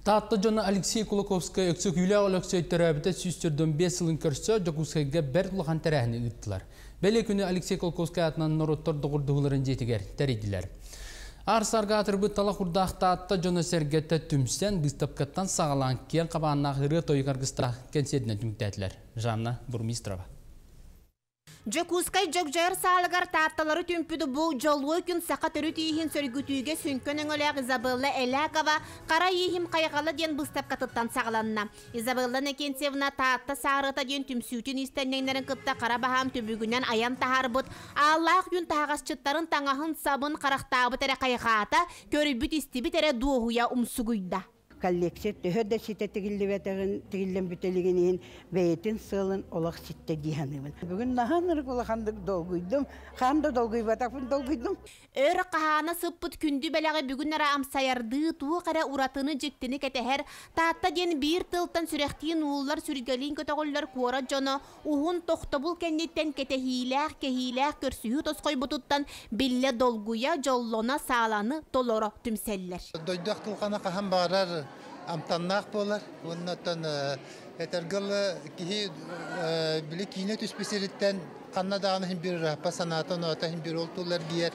Таатта дьоно Алексей Кулаковскай Өксөкүүлээх Өлөксөй төрөөбүтэ 145 сылын көрсө Дьокуускайга бэрт улахан тэрээһини ыыттылар. Бэлиэ күнү Алексей Кулаковскай аатынан норуоттар доҕордоһууларын дьиэтигэр тэрийдилэр. Аар-саарга аатырбыт талах урдаах Таатта дьоно-сэргэтэ түмсэн, быыстапкаттан саҕалаан киэҥ хабааннаах ырыа-тойук аргыстаах кэнсиэринэн түмүктээтилэр. Жанна Бурмистрова. Дьокуускай дьөгдьөөр саалыгар таатталары түмпүт бу дьолуой күн саха төрүт ииһин сөргүтүүгэ сүҥкэн өҥөлөөх Изабелла Элякова «Хара ииһим хайҕала» диэн быыстапкатыттан саҕаланна. Изабелла Иннокентьевна Таатта саарыта диэн түмсүүтүн иистэнньэҥнэрин кытта хара баһаам түбүгүнэн айан таһаарбыт ааллаах күн таһаҕасчыттарын таҥаһын-сабын харахтаабыт эрэ хайҕаата, көрбүт-истибит эрэ дуоһуйа умсугуйда. Коллекция төһө да ситэ тигиллибэтэҕин, тигиллэн бүтэ илигин иһин бэйэтин сыалын олох ситтэ дии саныыбын. Бүгүн наһаа ынырык улаханнык долгуйдум, хаһан да долгуйбатахпын долгуйдум. Өр хаһаана сыппыт күндү бэлэҕи бүгүн эрэ амсайардыы туох эрэ уратыны дьиктини кэтэһэр Таатта диэн биир тылтан сүрэхтиин ууллар сүргэлиин көтөҕүллэр куорат дьоно уһун тохтобул кэнниттэн кэтэһиилээх, кэһиилээх көрсүһүү тосхойбутуттан биллэ долгуйа, дьоллоно, сааланы толоро түмсэллэр. Дойду ахтылҕана хаһан баҕарар амтаннаах буолар. Уонна оттон этэргэ дылы киһи били киинэ түспүт сириттэн ханна даҕаны иһин биир ырааппа санаата оноото иһин биир ол туллар гиэр.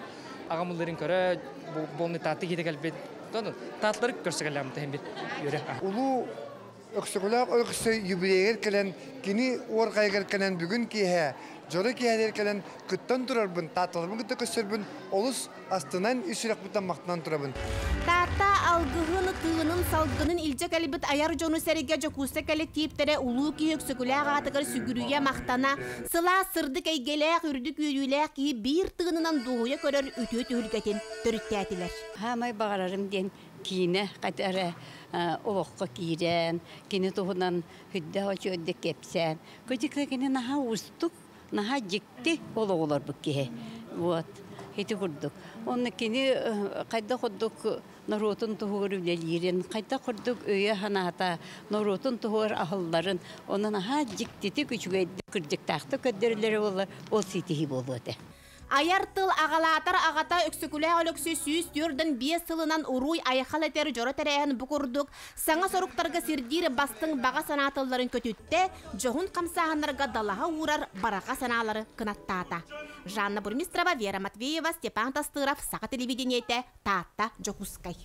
Аҕам ылларын көрө, буолны таатты киһитэ кэлбит. Тааттары көрсө кэллэҕим тэһин бит үөрэ. Улуу Өксөкүлээх Өлөксөй юбилейыгар кэлэн, кини уорҕайыгар кэлэн бүгүн киэһэ, дьоро киэһэлэр кэлэн кыттан турарбын, таатталарбын кытта көрсөрбүн олус астынан, ис сүрэхпиттэн махтанан турабын. Таатта алгыһын, тыынын, салгынын илдьэ кэлбит айар дьону сэргэ Дьокуускай кэлэктииптэрэ улуу киһи Өксөкүлээх аатыгар сүгүрүйэ махтана, сылаас сырдык эйгэлээх, үрдүк үөрүүлээх киһи биир тыынынан дуоһуйа көрөр үтүө түһүлгэтин төрүттээтилэр. Хаамай баҕарарым диэн киинэ хата эрэ олоххо киирэн, кини туһунан үрдээх очуордук кэпсээн. Кырдьык кини наһаа уустук, наһаа дьикти олоҕу олорбут киһи. Вот. Ити курдук. Онно кини хайдах курдук норуотун туһугар үлэлиирин, хайдах курдук өйө-санаата норуотун туһугар аһылларын, онон наһаа дьиктитик, үчүгэйдик, кырдьыктаахтык көрдөрөллөрө буоллар, ол ситиһии буолуо этэ. Айар тыл аҕалаатар аҕата Өксөкүлээх Өлөксөй 145 сылынан уруй айхал этэр дьоро тэрээһин бу курдук саҥа соруктарга сирдиир бастыҥ баҕа санаа тылларын көтүттэ, дьоһун хамсааһыннарга далаһа уурар барҕа санаалары кынаттаата. Жанна Бурмистрова, Вера Матвеева, Степан Тастыров, Саха телевидениетэ, Таатта, Дьокуускай.